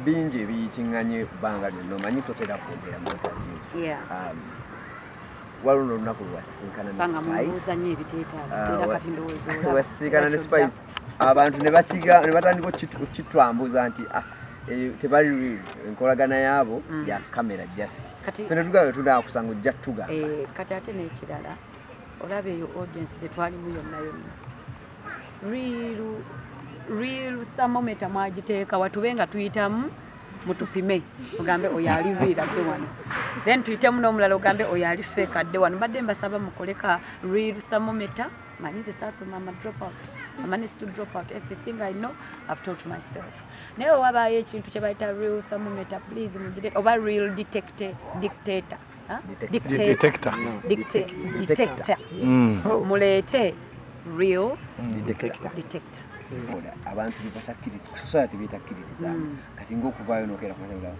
Bingi ebiyitinganye ebbanga lyonna, omanyi totera kwogera mu interviews. Waliwo n'olunaku lwewasisinkana ne Banga Spice. Mumbuuza nnyo ebiteetaagisa Ah, era kati ndowooza olaba. Wasisinkana ne Era Spice, abantu ne bakiga ne batandika okitwambuza nti ah, tebali real, enkolagana yaabo ya kamera just. Ffe ne tugamba tunakusanga ojja tugamba. Kati ate n'ekirala, olaba eyo audience gye twalimu yonna yonna, real thermometer mwagiteeka watube nga tuyitamu mutupime, mugambe oyo ali real adde wano, then tuyitemu n'omulala ogambe oyo ali fake adde wano. Mbadde mbasaba mukole ka real thermometer. Manyi nze saasoma, ama drop out. I managed to drop out. Everything I know, I've taught myself. Naye wabaayo ekintu kye bayita real thermometer, please mugire, oba real detector, dictator. Huh? Detector. Detector. Detector. Muleete real detector. Detector. Abantu bebatakkiriza ku society betakkiririzaamu. Kati ngaokuvaayo nokeera kumaga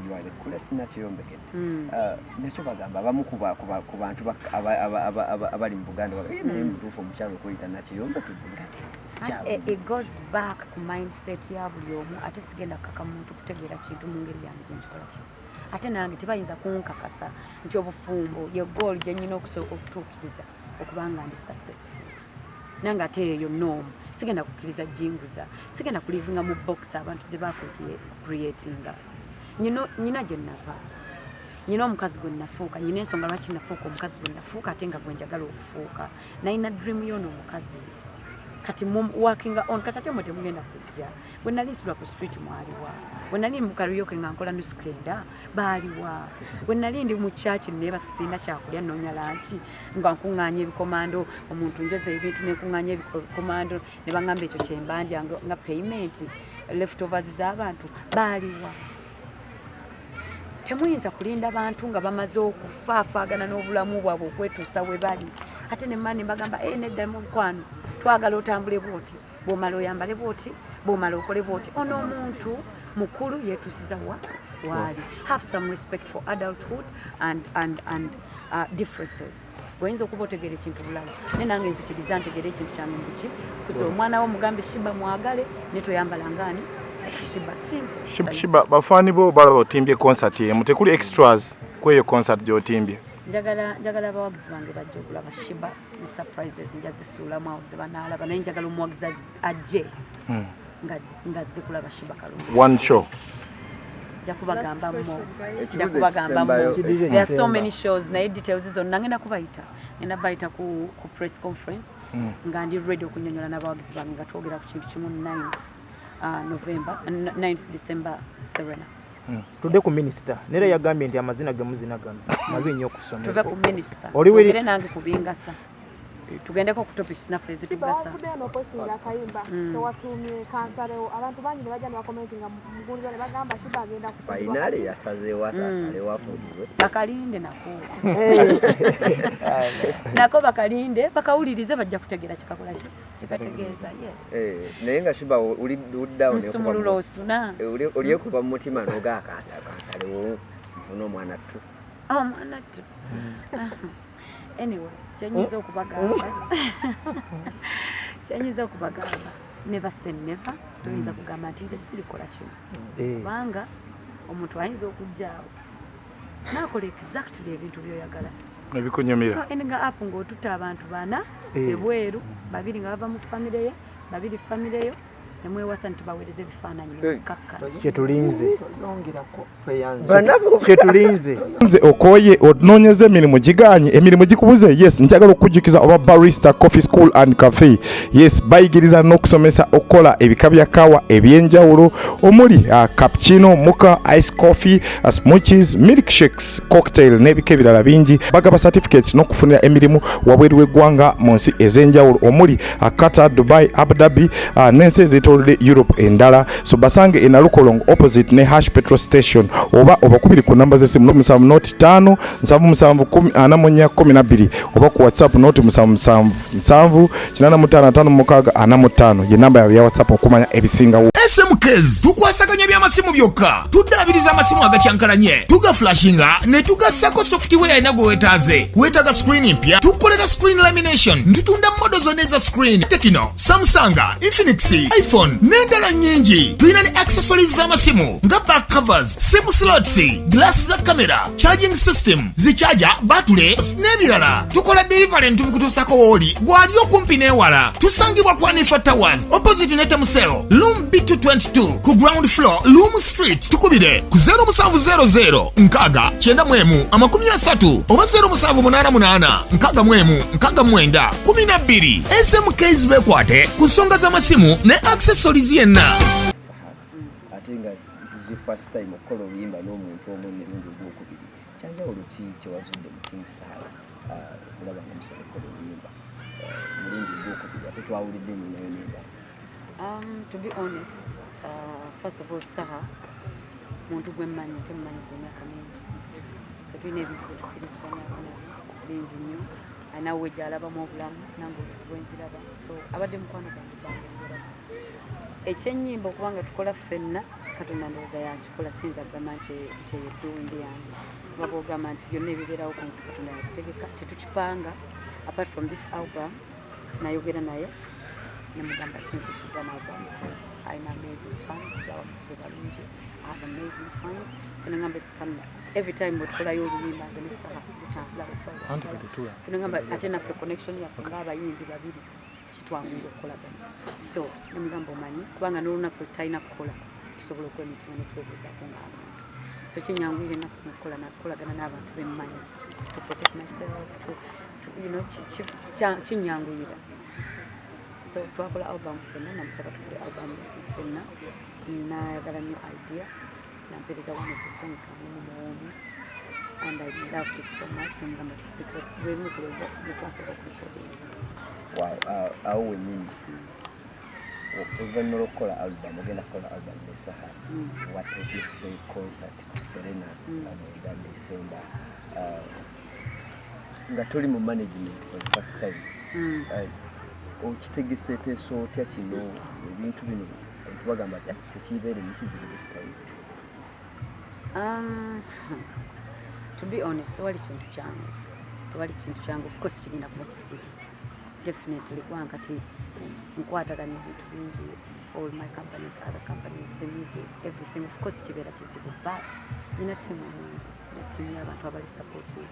you are the coolest nakyeyombekedde. Nakyo bagamba abamu ku bantu abali mu Buganda baga, "Eh, naye mutuufu omukyalo okweyita nakyeyombekedde nga And it goes back ku mindset ya buli omu. Ate sigenda kukaka muntu kutegeera kintu mu ngeri yange gyenkikola kino. Ate nange tebayinza kunkakasa nti obufumbo ye goal gye nyina okusooka okutuukiriza okubanga ndi successful. Nange ate eyo noomu sigenda kukkiriza jinguza, sigenda kulivinga mu box abantu gye bakucreatinga. Nyina gye nava, nyina omukazi gwe nafuuka, nyina ensonga lwaki nafuuka omukazi gwe nafuuka, ate nga gwe njagala okufuuka. Nalina dream y'ono omukazi, kati working on. Kati ate mwe temugenda kujja. Bwe nali nsula ku street mwaliwa? Bwe nali mu karaoke nga nkola nusu kenda baaliwa? Bwe nali ndi mu church neebasa, sirina kyakulya, nnoonya lunch nga nkuŋŋaanya ebikomando, omuntu njoza ebintu nekuŋŋaanya ebikomando ne baŋŋamba ekyo kyembandya nga payment, leftovers z'abantu baaliwa? Temuyinza kulinda bantu nga bamaze okufaafaagana n'obulamu bwabwe okwetuusa we bali, ate ne mma ne mbagamba, "Eh, nedda mukwano, twagala otambule bwoti, bw'omala oyambale bwoti, bw'omala okole bwoti." Ono omuntu mukulu yeetuusiza wa waali. Have some respect for adulthood and differences. Oyinza okuba otegeera ekintu bulala, naye nange nzikiriza ntegeera ekintu kyange muki kuza omwana wo mugambe Sheebah mwagale, ne toyambala ngaani Sheebah. Simple. Sheebah, bafaani bo balaba otimbye concert emu, tekuli extras kweyo concert gy'otimbye? Njagala abawagizi bange bajja okulaba Sheebah ne surprises nja zisuulamu awo ze banaalaba, naye njagala omuwagizi ajje nga azze kulaba Sheebah Kalungi. One show. Nja kubagamba mo, nja Ekibuuzo kubagamba mo. ekisembayo. There are so many shows, naye details zonna ngenda kubayita, ngenda bayita ku press conference nga ndi ready okunyonyola n'abawagizi bange nga twogera ku kintu kimu 9th November, 9th December, Serena. Tudde ku minisita, neera yagambye nti amazina ge muzina gano mabi nnyo ku Tuve ssomero. ku minisita. Oli Twogere nange ku bingasa, tugendeko ku topics naffe ezitugasa. Wavuddeyo n'opostinga akayimba kewatuumye kansalewo, abantu bangi ne bajja ne bakomentinga muguliza ne bagamba Sheebah agenda kufumbirwa. Finally yasazeewo asaasalewo afumbirwe. Bakalinde nako, nako bakalinde bakawulirize, bajja kutegeera kikakola ki kikategeeza, yes. Eh, naye nga Sheebah oliddawo. Nsumulula osuna. Olyekuba mu mutima noga akasa kansalewo nfune omwana ttu? Omwana ttu. Anyway, kyenyinza okubagamba, never say never. Toyinza kugamba nti nze sirikola kino, kubanga omuntu ayinza okujja awo nakola exactly ebintu byoyagala. Ebikunyumira. Ending up ng'otutta abantu bana ebweru, babiri nga bava mu famire ye, babiri famire yo, nemwewasa nitubaweereza ebifaananyi nemukakkana. Kyetulinze. Banabo. Kyetulinze. Nze okooye onoonyeza emirimu giganye, emirimu gikubuze. Yes, njagala okukujjukiza oba Barista Coffee School and Cafe. Yes, bayigiriza n'okusomesa okukola ebika bya kawa ebyenjawulo omuli cappuccino, mocha, ice coffee, smoothies, milkshakes, cocktail n'ebika ebirala bingi. Bagaba certificates n'okufunira emirimu wabweru w'eggwanga mu nsi ez'enjawulo omuli Qatar, Dubai, Abu Dhabi n'ensi ezeetoolodde Europe endala. So basange e Nalukolongo opposite ne Hash petrol station, oba obakubiri ku namba z'essimu 0 7 05 77 10 44 12, oba ku WhatsApp 077 7 85 56 45 ye namba yaabwe ya WhatsApp okumanya ebisingawo. SMKs tukwasaganya by'amasimu byokka, tuddaabiriza amasimu agakyankalanye, tugaflashinga ne tugassako software alina gwe weetaaze. Weetaaga screen mpya, tukolera screen lamination, tutunda model zonna eza screen: Tecno, Samsung, Infinix, iPhone. Iphone n'endala nnyingi. Tulina ne accessories z'amasimu nga back covers, sim slots, glass za kamera, charging system, zi charger, batule n'ebirala. Tukola delivery ntubikutuusako wooli gwali okumpi n'ewala. Tusangibwa ku Anifa Towers opposite ne Temuseo, room B222 ku ground floor, Loom Street. Tukubire ku 0700 6 91 30 oba 0788 61 69 12. SMKs bekwate ku nsonga z'amasimu ne accessories yenna. Saha, ate nga this is the first time okukola oluyimba n'omuntu omu emirundi ogwokubiri, kyanjawulo ki kyewazudde mu King Saha okulaba nga musobola okukola oluyimba omulundi ogwokubiri, ate twawulidde ennyuma yo n'endala? To be honest, first of all, Saha muntu gwe mmanyi ate mmanyidde emyaka mingi, so tulina ebintu bye tukkiriziganyako nabyo bingi nnyo. Alina we gy'alabamu obulamu, nange olusi bwe nkiraba, so abadde mukwano gwange ebbanga eriwerako. Ekyennyimba okubanga tukola ffenna, Katonda ndowooza yakikola. Siyinza kugamba nti eyo doing yange, kuba bwogamba nti byonna ebibeerawo ku nsi Katonda yabitegeka, tetukipanga. Apart from this album, nayogera naye nemugamba, "I think we should do an album because I'm amazing fans, bawagizi be balungi, I have amazing fans." So nengamba if can every time bwe tukolayo oluyimba nze ne Saha lutambula. Anti ffe tetula. So nengamba ate naffe connection yaffe ng'abayimbi babiri kitwanguyira okukolagana. So nemugamba omanyi kubanga n'olunaku lwe tutalina kukola tusobola okwemitinga ne twebuuzaako ng'abantu, so kinyanguyira ennaku zino okukolagana n'abantu bemmanyi to protect myself to kinyanguyira. So twakola album ffenna, namusaba tukole album ffenna, nayagala nnyo idea, nampeereza one of the songs nga mulimu muwoomi and I loved it so much. Nemugamba lwerimu ku lwe twasooka okurecordinga. Wow, awo wennyini oluvannyuma lw'okukola album, ogenda kukola album ne Saha, wategese concert ku Serena nga 9 December, nga toli mu management for the first time. Okitegeseeteesa otya kino, ebintu bino abantu bagamba nti, "Ah, tekibeere mukizibu this time"? To be honest, tewali kintu kyangu, tewali kintu kyangu. Of course kigenda kuba kizibu definitely, kubanga kati nkwataganya ebintu bingi, all my companies, other companies, the music, everything. Of course kibeera kizibu, but nina team ennungi, nina team y'abantu abali supportive,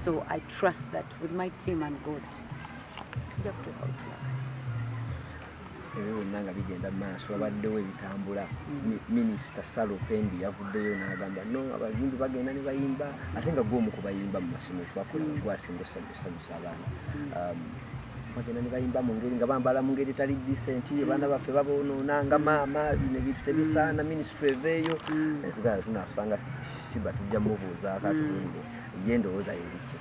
so I trust that with my team and God tujja kutuuka wetulaga. Ebyo byonna nga bigenda mu maaso, wabaddewo ebitambula. Minisita Sarah Opendi yavuddeyo n'agamba no abayimbi bagenda ne bayimba, ate nga gwe omu ku bayimba mu masomero twakola, gwasinga osanyusa abaana. Bagenda ne bayimba mu ngeri nga bambala mu ngeri etali decent, abaana baffe baboonoona nga maama, bino ebintu tebisaana, minisitule eveeyo. Tugamba tunakusanga Sheebah, tujja mubuuzaako atubuulire ye endowooza yeriki.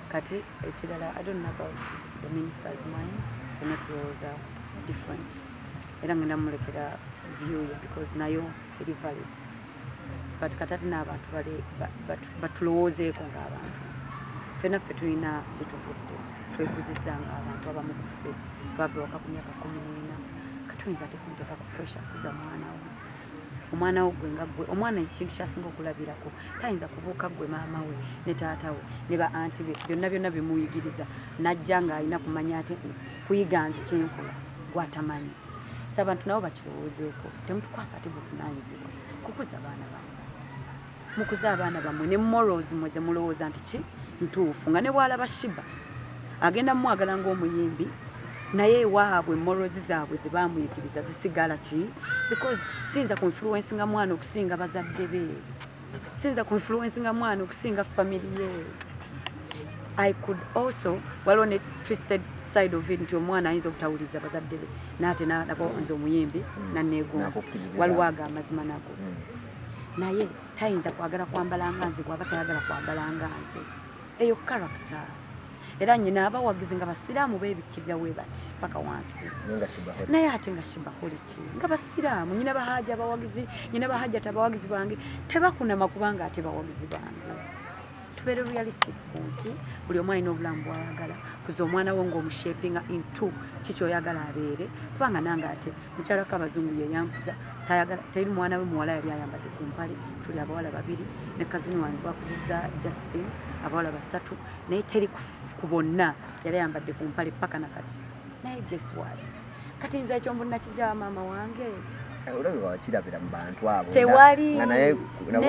Kati ekirala, I don't know about the minister's mind, fena tulowooza different, era ngenda mumulekera view ye because nayo eri valid, but kati ate n'abantu batulowoozeeko ng'abantu, ffenna ffe tulina gye tuvudde, twekuzizza ng'abantu. Abamu ku ffe twava ewaka ku myaka 14. Katuyinza ate kumuteeka ku pressure kuza mwana wo, omwana wo gwe nga gwe omwana ekintu kyasinga okulabirako tayinza kubuuka gwe maama we ne taata we ne ba anti be, byonna byonna bimuyigiriza, najja ng'alina kumanya ate kuyiga nze kyenkola gwatamanyi. So abantu nabo bakirowoozeeko, temutukwasa ate buvunaanyizibwa kukuza baana bammwe. Mukuze abaana bammwe ne morals mwe ze mulowooza nti ki ntuufu, nga ne bw'alaba Sheebah agenda mumwagala ng'omuyimbi, naye ewaabwe morals zaabwe ze baamuyigiriza zisigala ki, because siyinza ku influencinga mwana okusinga bazadde be, siyinza ku influencinga mwana okusinga family ye. I could also, waliwo ne twisted side of it nti omwana ayinza obutawuliriza bazadde be naate nabo nze omuyimbi naneegomba. Nakukkiririza. Waliwo ago amazima nago, naye tayinza kwagala kwambala nga nze bw'aba tayagala kwambala nga nze, eyo character. Era nyina abawagizi nga basiraamu beebikkirira we bati paka wansi. Naye nga Sheebah. Naye ate nga Sheebaholic nga basiraamu, nyina bahaja abawagizi, nyina bahajjata abawagizi bange tebakunama kubanga ate bawagizi bange. Tubeere realistic ku nsi, buli omu alina obulamu bwayagala. Kuza omwana wo ng'omushapinga into kikyoyagala abeere, kubanga nange ate mukyalako abazungu yeyankuza tayagala teri mwana we muwala yali ayambadde ku mpale. Tuli abawala babiri ne cousin wange gwakuzizza Justin, abawala basatu, naye teri ku bonna yali ayambadde ku mpale paka nakati. Naye guess what, Kati nze ekyo mbu nakijjawa maama wange. Olabye wakirabira mu bantu abo. Tewali. Nga naye nabo.